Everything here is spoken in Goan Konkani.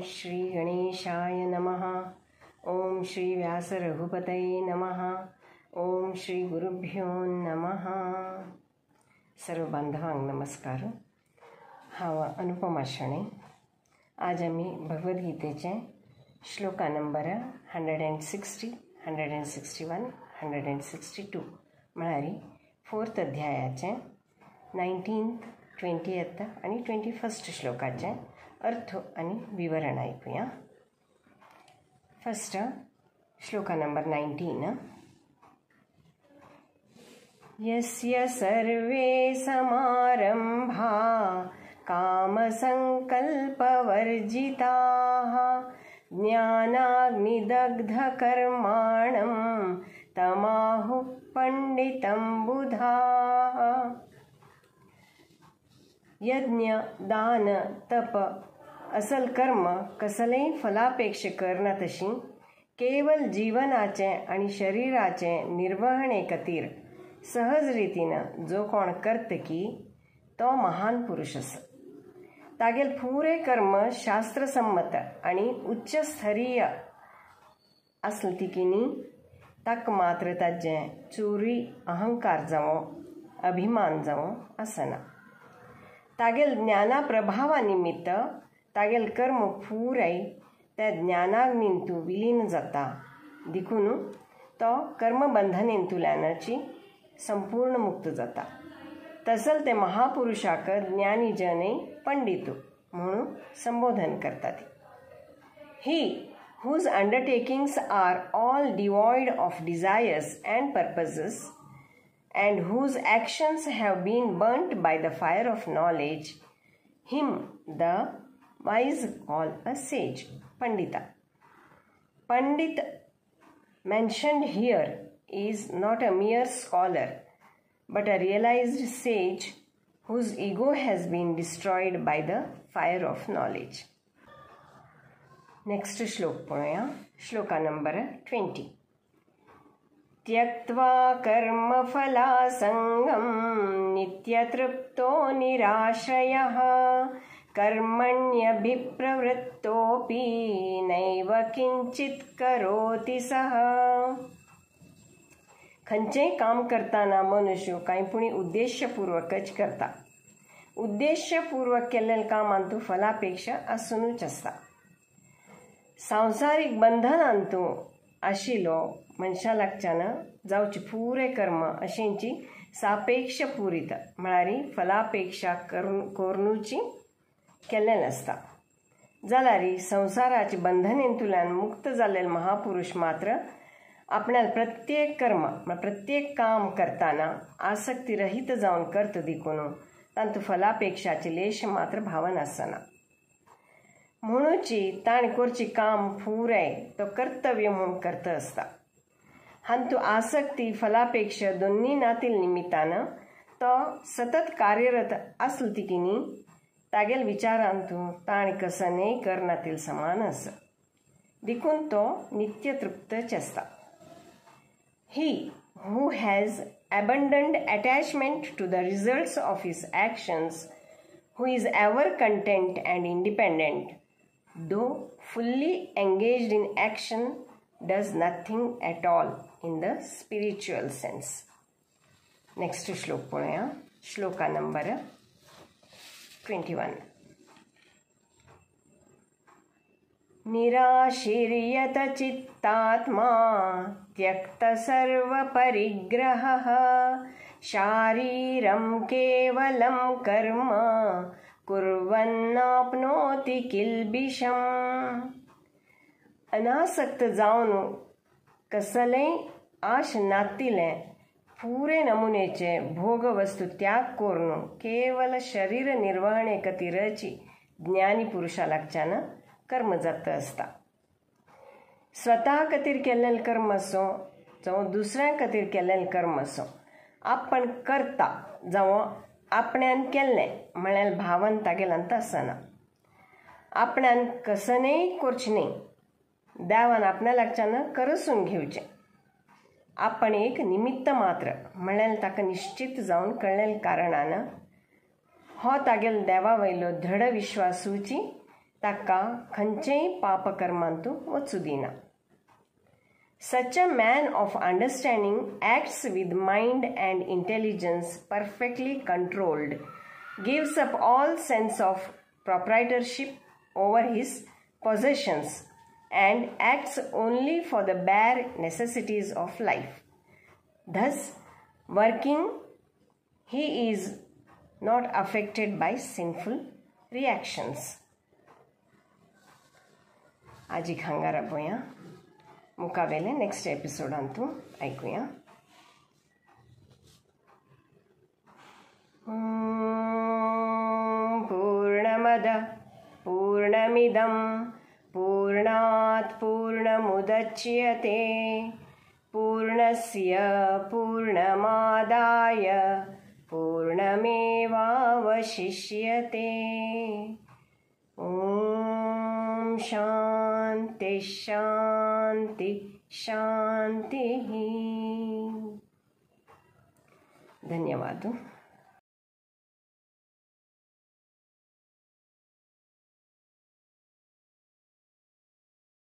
श्री गणेशाय नमः। ओम श्री व्यास रघुपतये नमः। ओम श्री गुरुभ्यो नमः। सर्व बांधवांक नमस्कार। हांव अनुपमा शणै। आज आमी भगवद्गीतेचे श्लोका नंबर 160, 161, 162 म्हळ्यार फोर्थ अध्यायाचे 19th, 20th आनी 21st श्लोकाचे अर्थ आनी विवरण आयकुया। First shloka number 19। यस्य सर्वे समारंभा कामसंकल्पवर्जिताः ज्ञानाग्निदग्धकर्माणं तमाहुः पंडितं बुधाः। यज्ञ, दान, तप असल कर्म कसलेय फलापेक्ष करना तशी केवल जीवनाचे आणि शरीराचे निर्वहणे खातीर सहज रीतीन जो कोण करत की तो महान पुरुष आसा। तागेल पुरे कर्म शास्त्रसंमत आणि उच्चस्तरीय आसलें की न्ही ताका मात्र ताजें चोरी अहंकार जावं अभिमान जावं आसना। तागेल ज्ञाना प्रभावा निमित्त तागेल कर्म पुराय त्या ज्ञानाग्नींतु विलीन जाता, देखून तो कर्मबंधनेंतुल्यानाची संपूर्ण मुक्त जाता। तसल ते महापुरुषाक ज्ञानी जने पंडित म्हणून संबोधन करतात। He whose undertakings are all devoid of desires and purposes and whose actions have been burnt by the fire of knowledge, him the wise call a sage, Pandita. Pandit mentioned here is not a mere scholar, but a realized sage whose ego has been destroyed by the fire of knowledge. Next shlok पळोवया, shloka number 20. त्यक्त्वा कर्मफलासङ्गं नित्यतृप्तो निराश्रयः कर्मण्यभिप्रवृत्तोऽपि नैव किंचित् करोति सः। खंयचेंय काम करतना मनुष्य कांय पुणी उद्देश्यपूर्वकच करता। उद्देश्यपूर्वक केल्लें कामांतु फलापेक्षा आसुनूच आसता। सांसारीक बंधनांतु आशिल्लो मनशा लागच्यान जावची पुरे कर्म अशेंची सापेक्ष पुरीत म्हळ्यार फलापेक्षा करुनूची केल्लें आसता। जाल्यार संवसाराचे बंधनेंतल्यान मुक्त जाल्ले महापुरुष मात्र आपणाल प्रत्येक कर्म प्रत्येक काम करताना आसक्ती रहित जावन करता, देखून तांतू फलापेक्षाचे लेश मात्र भावन आसना। म्हणूची ताणें करची काम पुराय तो कर्तव्य म्हणून करता आसता। हांतू आसक्ती फलापेक्षा दोन्ही नातील निमित्तान तो सतत कार्यरत आसलो की न्ही तागेल विचारांतू ताणें कसनेय करनातील समान आसा, देखून तो नित्य तृप्तच आसता। He who has abandoned attachment to the results of his actions, who is ever content and independent, though fully engaged in action, does nothing at all in the spiritual sense. Next shlok पळोवया, shloka number 21. निराशीर्यत चित्तात्मा त्यक्त सर्वपरिग्रहः शारीरं केवलं कर्म कुर्वन्नाप्नोति किल्बिषम्। अनासक्त जावन कसलेय आश नातिलें पुरे नमुनेचे भोगवस्तू त्याग करून केवल शरीर निर्वहणे खातीरची ज्ञानी पुरुषा लागच्यान कर्म जाता आसता। स्वता खातीर केल्लें कर्म आसूं जावं दुसऱ्यां खातीर केल्लें कर्म आसूं, आपण करता जावं आपण्यान केल्लें म्हळ्यार भावन तागेल्यांत आसना। आपण्यान कसनेय करचें न्ही, देवान आपल्या लागच्यान करसून घेवचें। आपण एक निमित्त मात्र म्हळ्यार ताका निश्चित जावन कळ्ळें कारणान हो तागेल देवा वयलो दृढ विश्वासूची ताका खंयचेय पापकर्मांतू वचूं दिना. Such a man of understanding acts with mind and intelligence perfectly controlled, gives up all sense of proprietorship over his possessions and acts only for the bare necessities of life. Thus, working, he is not affected by sinful reactions. आजी हांगा राबोया, मुखावेले नेक्स्ट एपिसोडांतू आयकुया. पूर्णमद पूर्णमिदं पूर्णात् पूर्णमुदच्यते पूर्णस्य पूर्णमादाय पूर्णमेवावशिष्यते. ॐ शांति शांति शांति. धन्यवाद.